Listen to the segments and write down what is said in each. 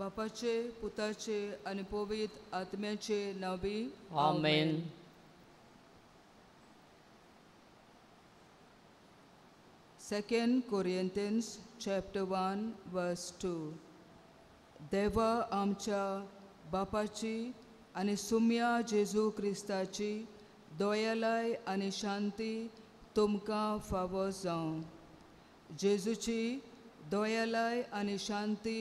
बापाचे पुताचे आनी पवित्र आत्म्याचे नांवी आमेन. 2 Corinthians chapter 1 verse 2. देवा आमच्या बापाची आनी सुम्या जेजू क्रिस्ताची दयालाय आनी शांती तुमकां फावो जावं. जेजूची दयालाय आनी शांती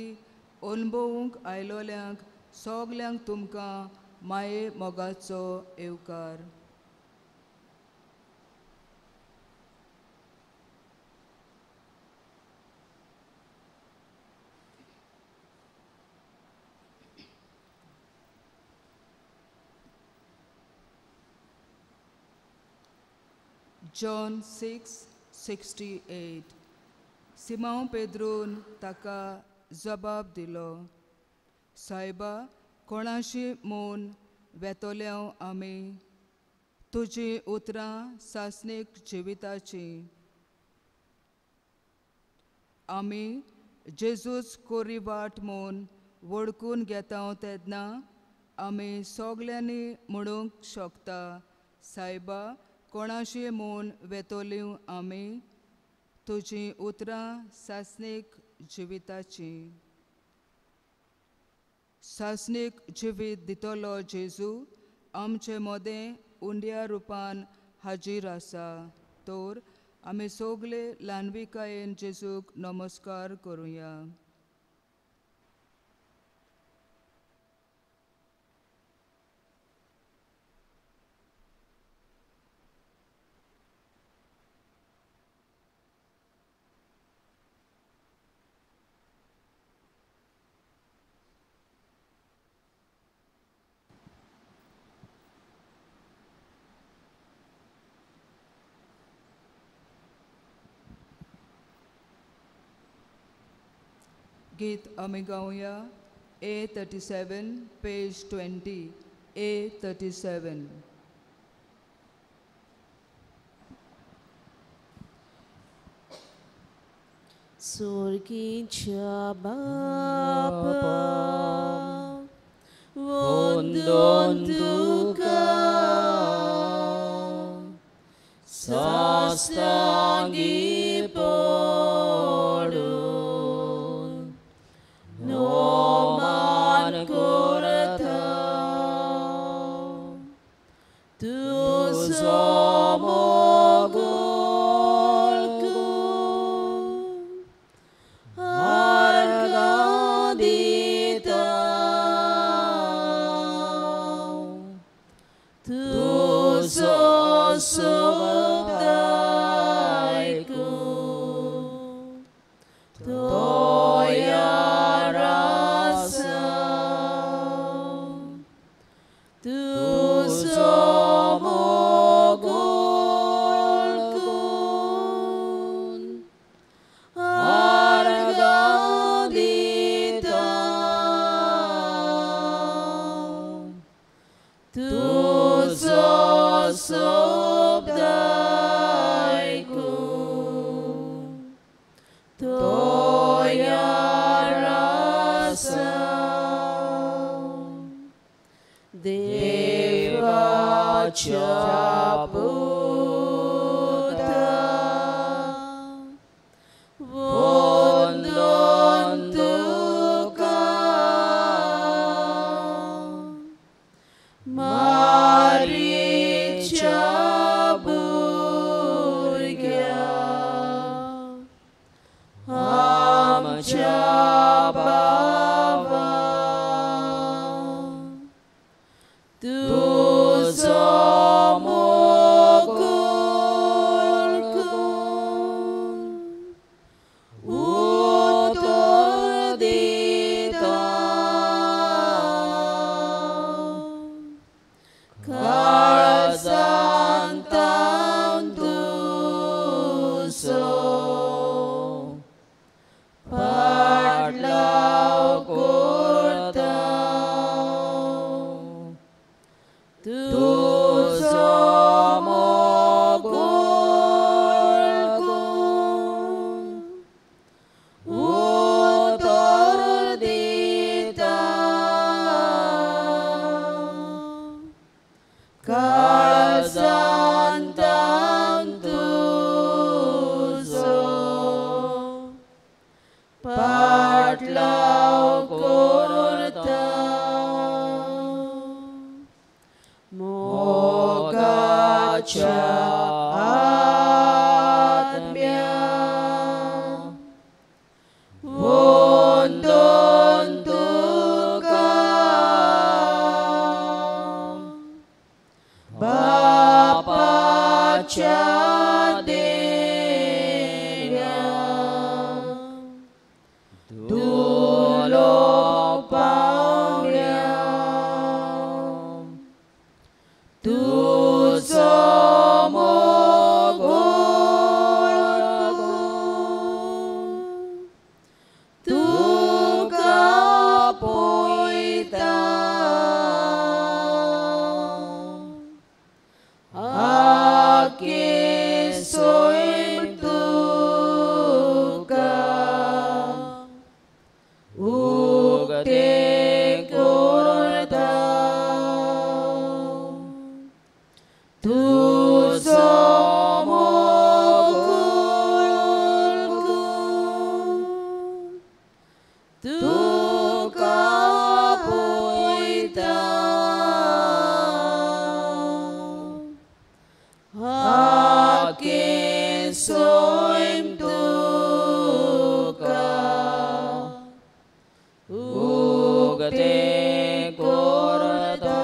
अणभवूंक आयलोल्यांक सगल्यांक तुमकां माये मोगाचो येवकार. John 6:68. Simão पेद्रून ताका जबाब दिलो, सायबा कोणाशी म्हूण वेतोल्यांव आमी? तुजीं उतरां सासणीक जिविताचीं. आमी जेजूच कोरी वाट म्हूण वळखून घेता तेन्ना आमी सगल्यांनी म्हणूंक शकता, सायबा कोणाशी म्हूण वेतोल्यो आमी? तुजीं उतरां सासणीक जिविताचीं. सासणीक जिवीत दितलो जेजू आमचे मदें उंड्या रुपान हाजीर आसा. तर आमी सगले ल्हानविकायेन जेजूक नमस्कार करुया. गीत आमी गावया A37 page 20. A37. सुर्गीच्या बापा वंदन तुका, साष्टांगी पडून नमन करता तुजो मोग अर्घां दिता, तुजो शब्द आयकून तयार आसा, तुजो मोग अर्घां दिता, तुजो शब्द आयकून तयार आसा. देवाच्या पुता वंदन तुका, मारीच्या भुरग्या आमच्या बाबा, तुजो मोग आत्म्या वंदन तुका बापाच्या देण्या दुलो पावण्या तुजो मोग तुका पळयता आके सैम तुका उक्तें करता तुजो मोग तुका पळयता आके सैम तुका उक्तें करता.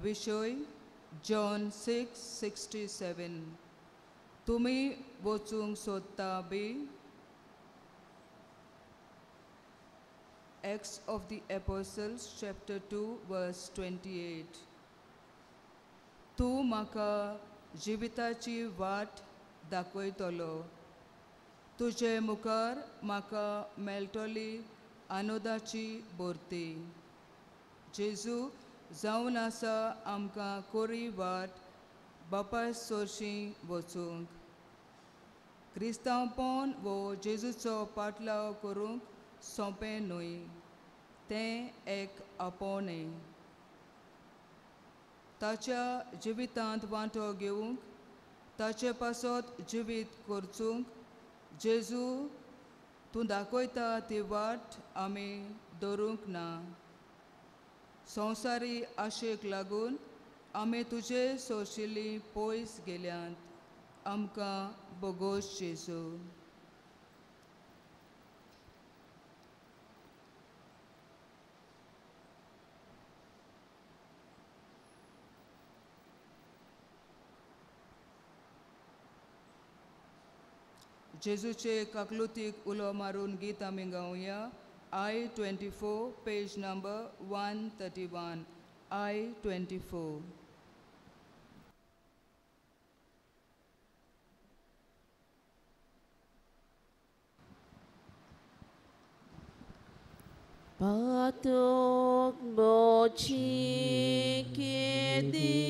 विशय जॉन 6:67. तुमी वचूंक सोदता बी? Acts of the Apostles chapter 2 verse 28. तूं म्हाका जिविताची वाट दाखयतलो, तुजे मुखार म्हाका मेळटली आनंदाची भरती. जेजू जावन आसा आमकां कोरी वाट बापाय सोरशीं वचूंक. क्रिस्तांवपण वो जेजूचो पाटलाव करूंक सोंपें न्हय, तें एक आपोवणें. ताच्या जिवितांत वांटो घेवंक, ताचे पासत जिवीत करचूंक जेजू तूं दाखयता ती वाट आमी दवरूंक ना. संवसारी आशेक लागून आमी तुजे सोशिल्ली पयस गेल्यात. आमकां बोगोस जेजू. जेजूचे काकलुतीक उलो मारून गीत आमी गावया. I-24, page number 131. I-24. Patok mochi kedi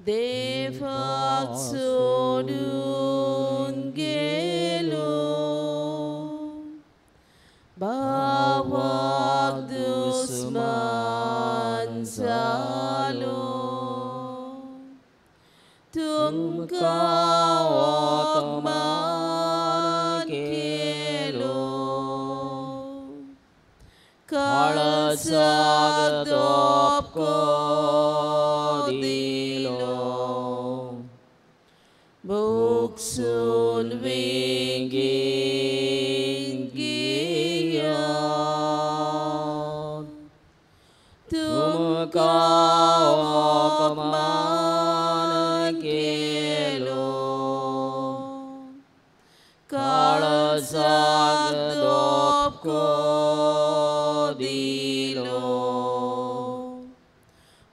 devak sodun gelo bawak dusman salo tungkawak man kelo kalsag dop ko dilo buksun wingin giyan tumkawak man kelo kalsag dop ko dilo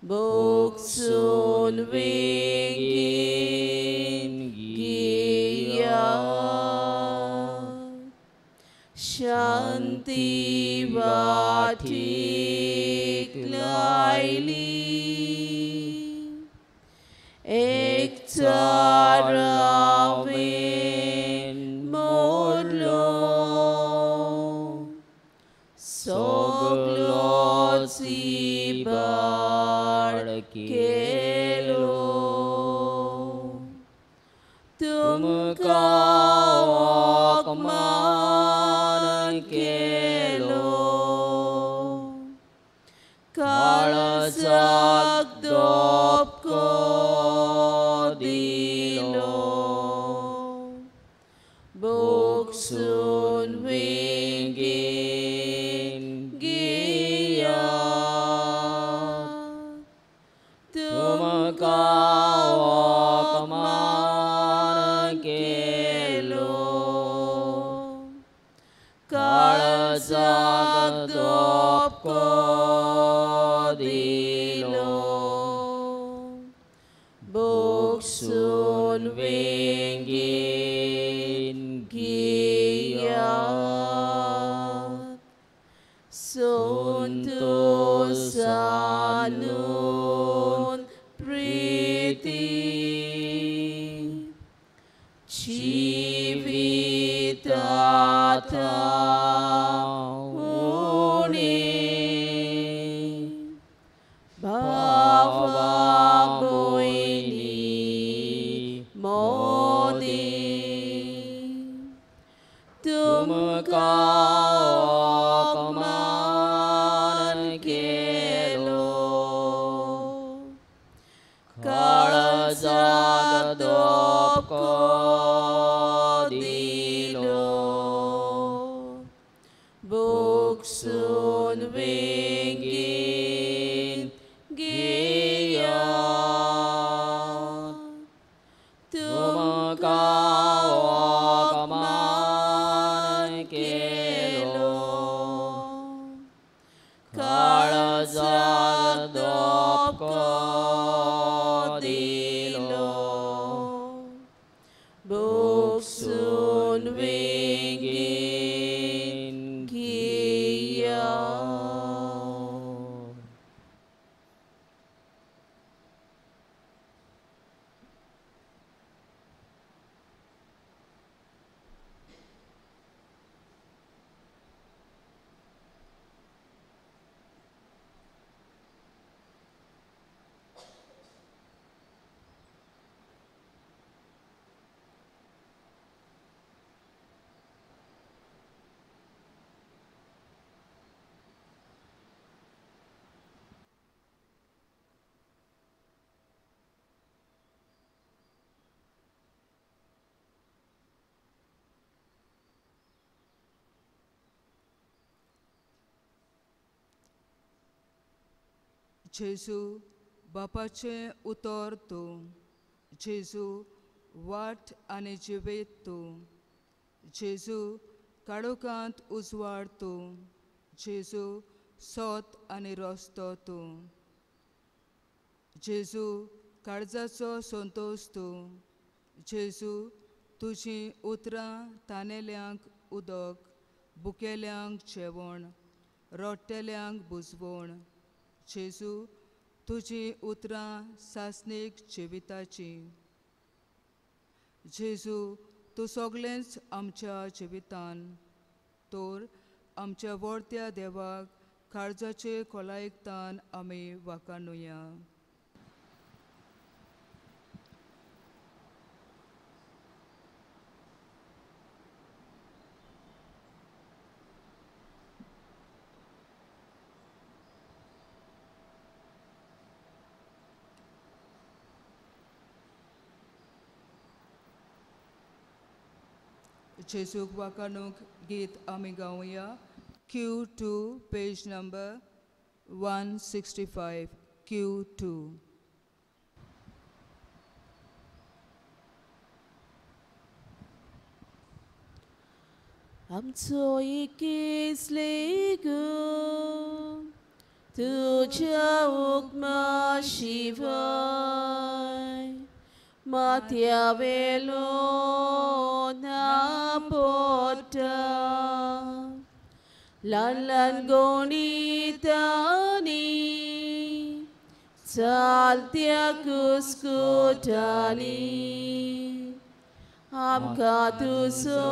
buksun wingin giyan shanti vatik लायली एक चारावेन मोडलो सगलो चिबाड केलो तुमकां अपमान केलो काळजाक धपको दिलो भोगसून वेंगेन घेयात तुमकां अपमान केलो काळजाक धपको दिलो भोगसून वेंगेन घेयात संतोषानून प्रीती जिवितांत उणें भावा भयणी मोदी तुमकां अपमान केलो काळजाक धपको दिलो भोगसून वेंगेन घेयात तुमकां अपमान केलो काळजाक धपको दिलो भोगसून वेंगेन घेयात. जेजू बापाचें उतर तूं, जेजू वाट आनी जिवीत तूं, जेजू काळोखांत उजवाड तूं, जेजू सोत आनी रस्तो तूं, जेजू काळजाचो संतोश तूं, जेजू तुजीं उतरां तानेल्यांक उदक, बुकेल्यांक जेवण, रडटेल्यांक बुजवण, जेजू तुजीं उतरां सासणीक जिविताचीं. जेजू तूं सगळेंच आमच्या जिवितान, तर आमच्या व्हडत्या देवाक काळजाचे खोलायेकतान आमी वाखाणुया. जेजूक वाखाणूक गीत आमी गावया. Q2 page number 165 Q2. आमचो एकेच लेगून तुज्या हुकमा शिवाय माथ्यावेलो ना पोटा ल्हान ल्हान गणितांनी चालत्या कुस्कुटांनी आमकां तुजो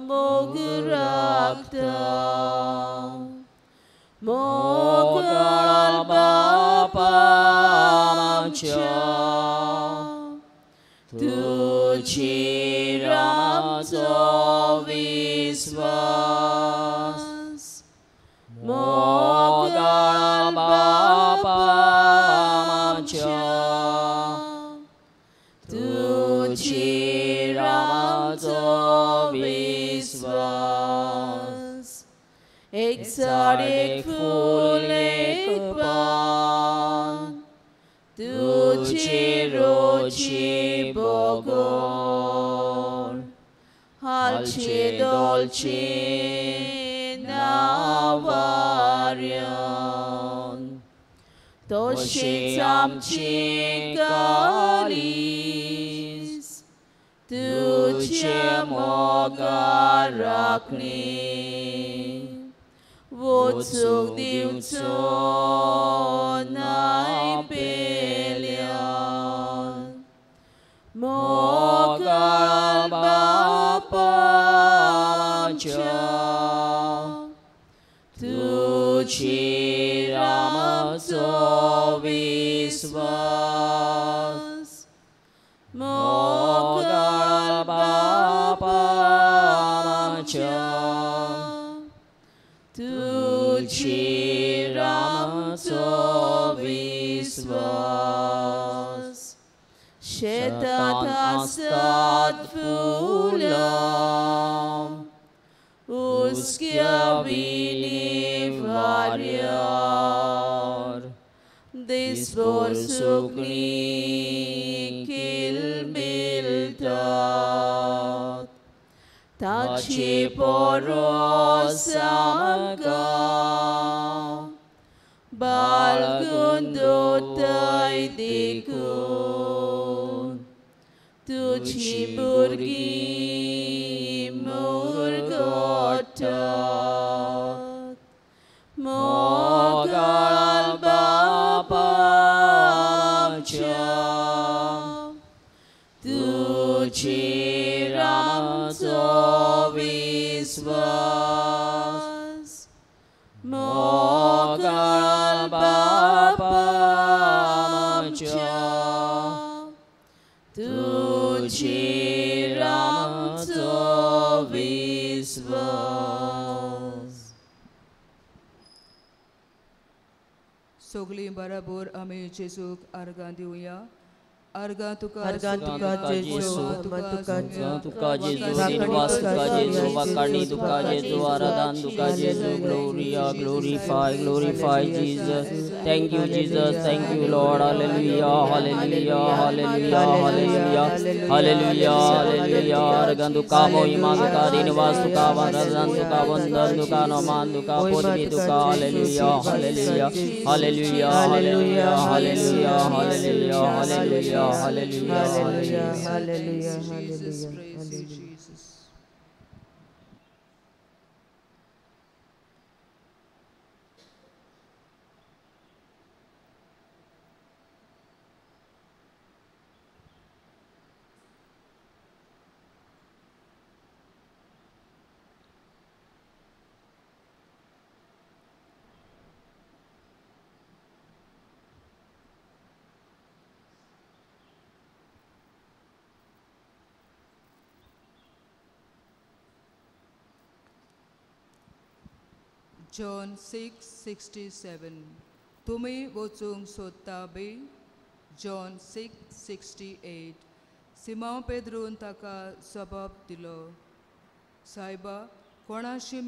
मोग राखता. मोगाळ बापा आमच्या तुजीर आमचो विस्वास. मोगाळ बापा आमच्या तुजीर आमचो विस्वास. एक झाड एक फूल एक पान तुजी रोजी बगर हालचे डोलचे नावार्यान तशेंच आमचें काळीज तुज्या मोगार राखणे वचूंक दिवचो नाय पेल्यान. मोगाळ बापा आमच्या तुजीर आमचो विस्वास. मोगाळ बापा आमच्या तुजीर आमचो विस्वास. शेतांत आसतात फुलां हुस्क्या विणी वाऱ्यार दिसभर सुकणीं किलबिलतात ताची पोरोस आमकां बाळगून दवरताय देखून तुजी भुरगीं मुरगोटात. मोगाळ बापा आमच्या तुजीर आमचो विस्वास. मोगाळ बापा आमच्या तुजीर आमचो विस्वास. सगळीं बराबर आमी जेजूक आर्गां दिवया. आर्गां तुका जेजू, तुका जेजू, दिनवास तुका जेजू, वाकाणी तुका जेजू, आराधन तुका जेजू. Gloria, glorify, glorify Jesus. Thank you Jesus, thank you Lord. Hallelujah, hallelujah, hallelujah, hallelujah, hallelujah, hallelujah. आर्गां तुका मोहिमा तुका, दिनवास तुका, आराधन तुका, वंदन तुका, नमान तुका, पदवी तुका. Hallelujah, hallelujah, hallelujah, hallelujah, hallelujah, hallelujah, hallelujah. Hallelujah, hallelujah, hallelujah, Jesus, hallelujah. Praise you, Jesus. John 6:67. तुमी वचूंक सोदता बी? John 6:68. सिमांव पेद्रून ताका जबाब दिलो, सायबा, कोणाशी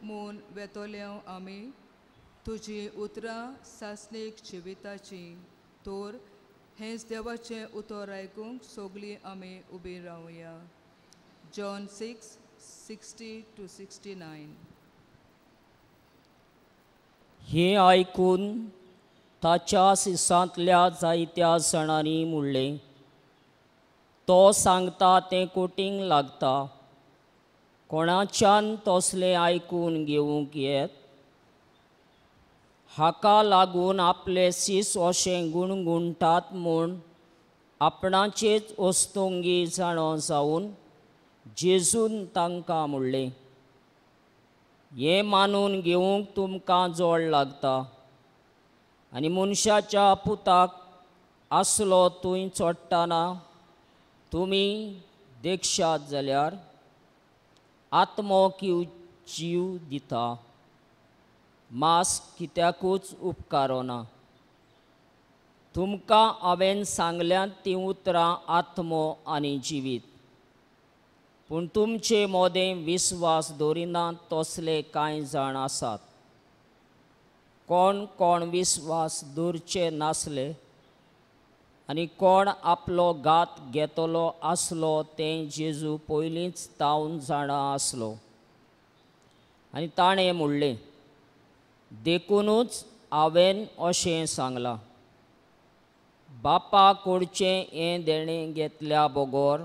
म्हूण वेतोले आमी? तुजीं उतरां सासणीक जिविताचीं. तर हेंच देवाचें उतर आयकूंक सगळीं आमी उबीं रावया. John 6:60-69. हें आयकून ताच्या सिसांतल्या जायत्या जाणांनी म्हणलें, तो सांगता तें कोटींक लागता, कोणाच्यान तसलें आयकून घेवंक येत? हाका लागून आपले सीस अशें गुणगुणटात म्हूण आपणाचेच वस्तुंगी जाणो जावन जेजून तांकां म्हणलें, हें मानून घेवंक तुमकां जोड लागता आनी मनशाच्या पुताक आसलो थंय चडटना तुमी देखशात जाल्यार आत्मो किव जीव दिता, मास कित्याकूच उपकारना. तुमकां हांवें सांगल्यांत तीं उतरां आत्मो आनी जिवीत, पूण तुमचे मोदें विस्वास दवरिनात तसले कांय जाण आसात. कोण कोण विस्वास दवरचे नासले आनी कोण आपलो घात घेतलो आसलो तें जेजू पयलींच तावन जाणा आसलो. आनी ताणें म्हणलें, देखुनूच हांवें अशें सांगलां, बापा कडचें हें देणें घेतल्या बगर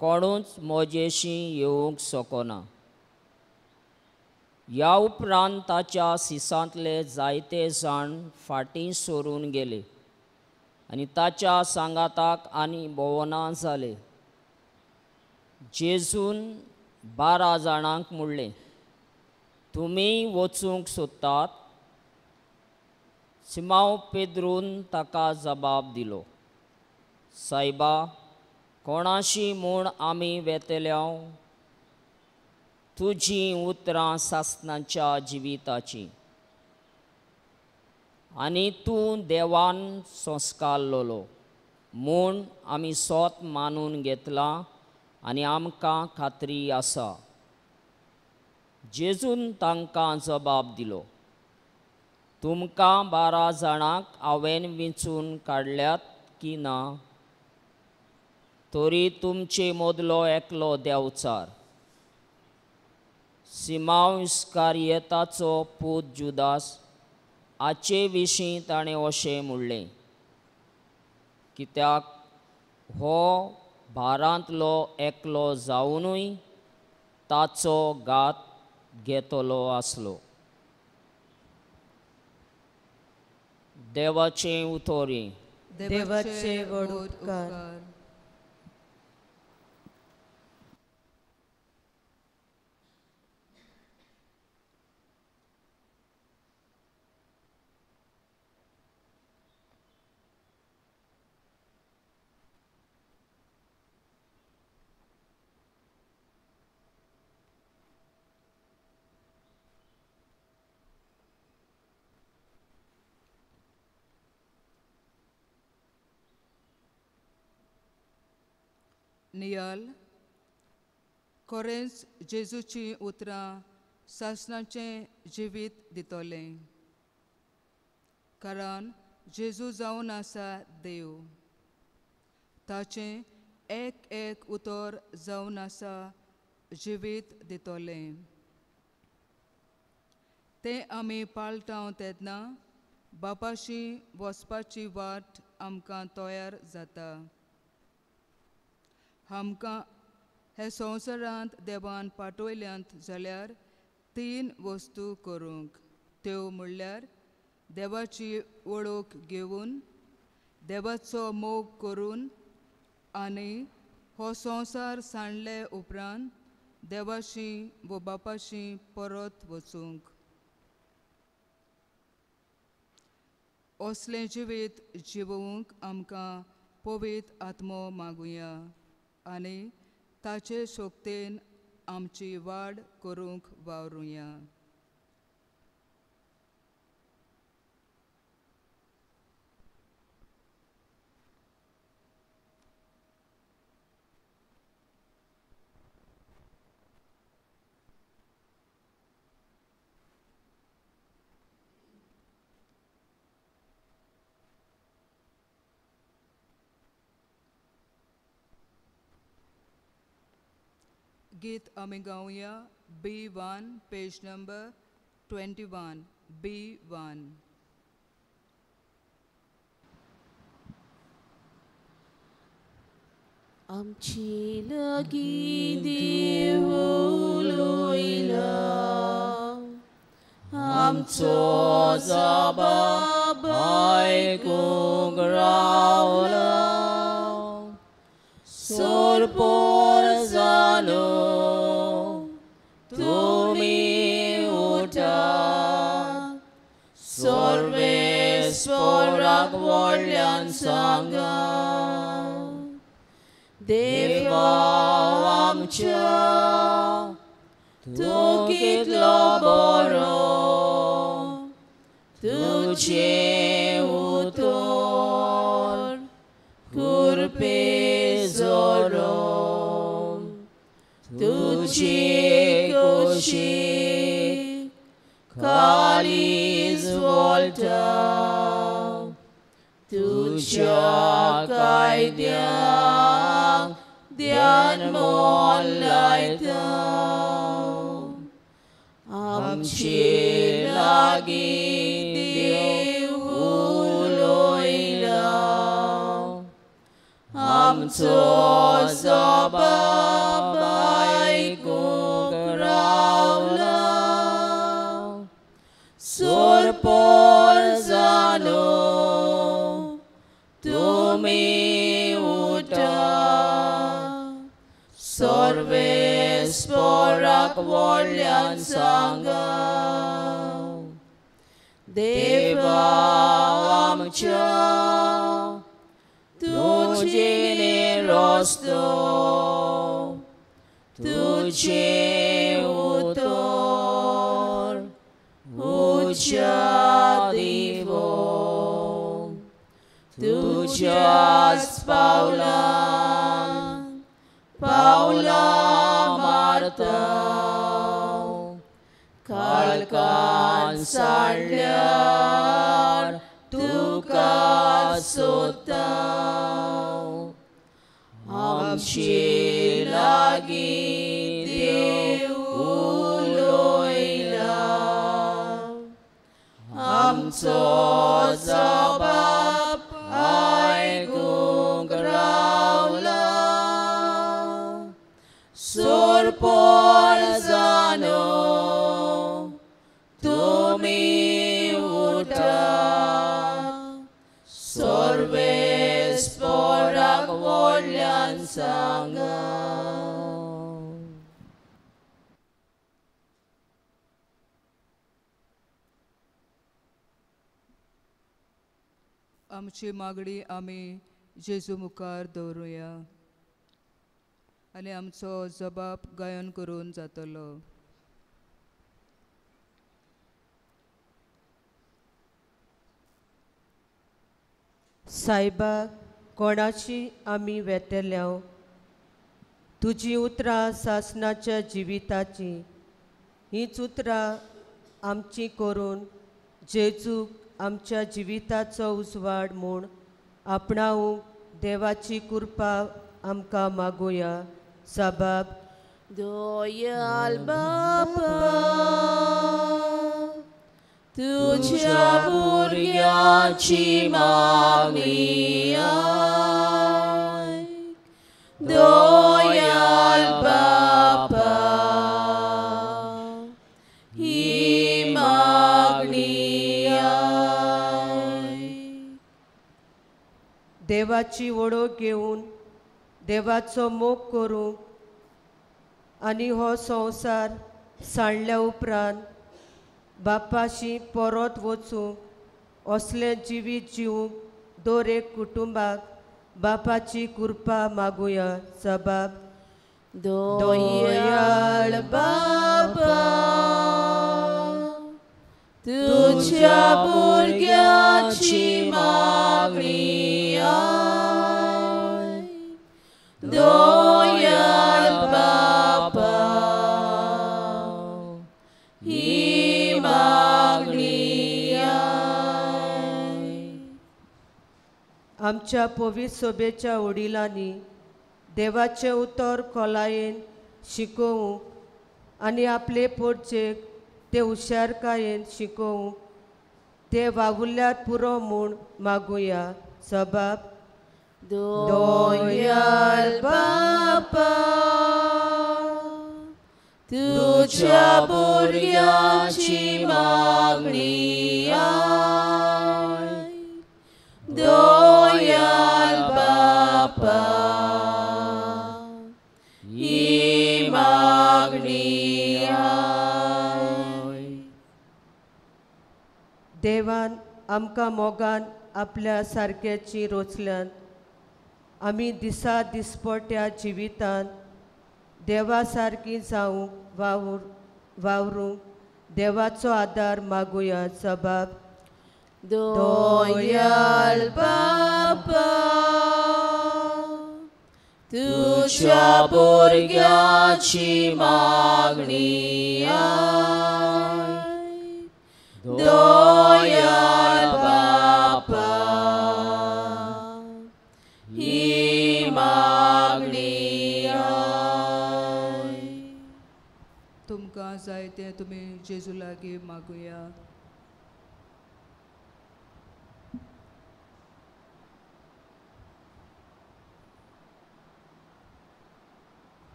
कोणूच म्हजेशी येवंक शकना. ह्या उपरांत ताच्या सिसांतले जायते जाण फाटीं सरून गेले आनी ताच्या सांगाताक आनी भोवना जाले. जेजून 12 जाणांक म्हणलें, तुमी वचूंक सोदतात? सिमांव पेद्रून ताका जबाब दिलो, सायबा, कोणाशी म्हूण आमी वेतल्यांव? तुजीं उतरां सासणाच्या जिविताचीं आनी तूं देवान संस्कारलोलो म्हूण आमी सोत मानून घेतलां आनी आमकां खात्री आसा. जेजून तांकां जबाब दिलो, तुमकां 12 जाणांक हांवें विंचून काडल्यात की ना? तरी तुमचे मदलो एकलो देवचार. सिमांव इस्कारियताचो पूत जुदास हाचे विशीं ताणें अशें म्हणलें, कित्याक हो भारांतलो एकलो जावनूय ताचो घात घेतलो आसलो. देवाचें उतोरी. देवाचे व्हड उपकार. नियाल खरेंच जेजूचीं उतरां सासणाचें जिवीत दितलें, कारण जेजू जावन आसा देव. ताचें एक एक उतर जावन आसा जिवीत दितलें. तें आमी पाळटाव तेन्ना बापाशी वचपाची वाट आमकां तयार जाता. आमकां हे संवसारांत देवान पाठयल्यांत जाल्यार 3 वस्तू करूंक, त्यो म्हणल्यार देवाची वळख घेवन, देवाचो मोग करून आनी हो संवसार सांडले उपरांत देवाशी वो बापाशी परत वचूंक. असलें जिवीत जिवोवंक आमकां पवित्र आत्मो मागुया आनी ताचे शक्तेन आमची वाड करूंक वावरुया. गीत आमी गावया B1 page number 21 B1. आमची लागीं देव उलयला, आमचो जबाब आयकूंक रावला सोरपोर जालो तुमी उठा सर्वेस्पराक व्हडल्यान सांगा देवा आमच्या तूं कितलो बरो तुजें उतर कृपे जोरो तुजे कुशीक काळीज वळटा तुज्या कायद्यांक ध्यान मोल लायता आमचे लागीं देव उलयला आमचो जबाब आयकूंक रावला सोरपोर जालो तुमी उठा सर्वेस्पराक व्हडल्यान सांगा देवा आमच्या तुजें रस्तो तुजें उतर उज्या दिवो तुज्याच पावलान पावलां मारता काळखान सांडल्यार तुका सोदता आमचे लागीं देव उलयला आमचो जबाब आयकूंक रावला सोरपोर जालो तुमी उठा सर्वेस्पराक व्हडल्यान सांगा. आमची मागणी आमी जेजू मुखार दवरुया आनी आमचो जबाब गायन करून जातलो. सायबा, कोणाशी आमी वेतल्या? तुजी उतरां सासणाच्या जिविताची, हीच उतरां आमची करून जेजूक आमच्या जिविताचो उजवाड म्हूण आपणावूंक देवाची कृपा आमकां मागुया. साबाब दोयाल बापा तुझ्या भुरग्याची मागणी आयक. दोयाल बापा ही मागणी आयक. देवाची वळख घेवन देवाचो मोग करूंक आनी हो संवसार सांडल्या उपरांत बापाशी परत वचूंक असलें जिवीत जिवूंक दर एक कुटुंबाक बापाची कृपा मागुया. सबाब दोयाळ बापा तुझ्या भुरग्याची मागणी आयक. दोयाळ बापा ही मागणी आयक. आमच्या पवित्र सभेच्या वडिलांनी देवाचें उतर खोलायेन शिकोवंक आनी आपले पोटचेक ते हुशारकायेन शिकोवंक ते वावुरल्यार पुरो म्हूण मागुया. सबाब दोयाळ बापा तुझ्या भुरग्याची मागणी आयक दयाळ बापा ही मागणी आयक. देवान आमकां मोगान आपल्या सारक्याची रोचल्यान आमी दिसा दिसपट्या जिवितान देवा सारकी जावंक वावरूंक देवाचो आदार मागुया. जबाब दयाळ बापा तुझ्या भुरग्याची मागणी आयक दयाळ बापा ही मागणी आयक. तुमकां जाय तें तुमी जेजू लागीं मागुया.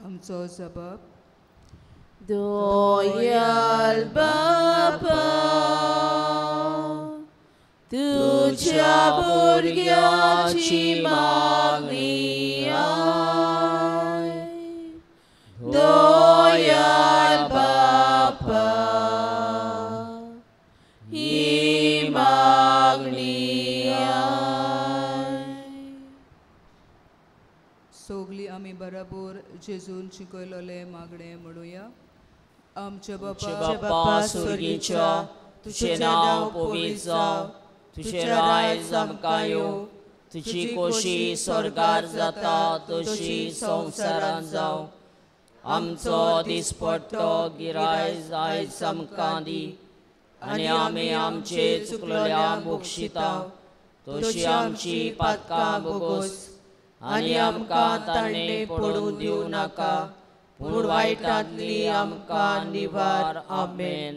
आमचो जबाब दयाळ बापा तुझ्या भुरग्याची मागणी आयक दयाळ बापा ही मागणी आयक. सोगली आमी बराबर जेजून शिकयलोलें मागणें म्हणुया. आमचे बापा बाप्पा स्वर्गीच्या तुझें नांव पवित्र जावं, तुझें राज आमकां येवं, तुजी खोशी स्वर्गार जाता तशी संवसारांत जावं. आमचो दिसपट्टो गिरायज आयज आमकां दी आनी आमी आमचे चुकलेल्या बक्षिता तशी आमची पातकां भोगोस आनी आमकां ताणें पडून दिवं नाका, पूण वायटांतली आमकां निवार. आमेन.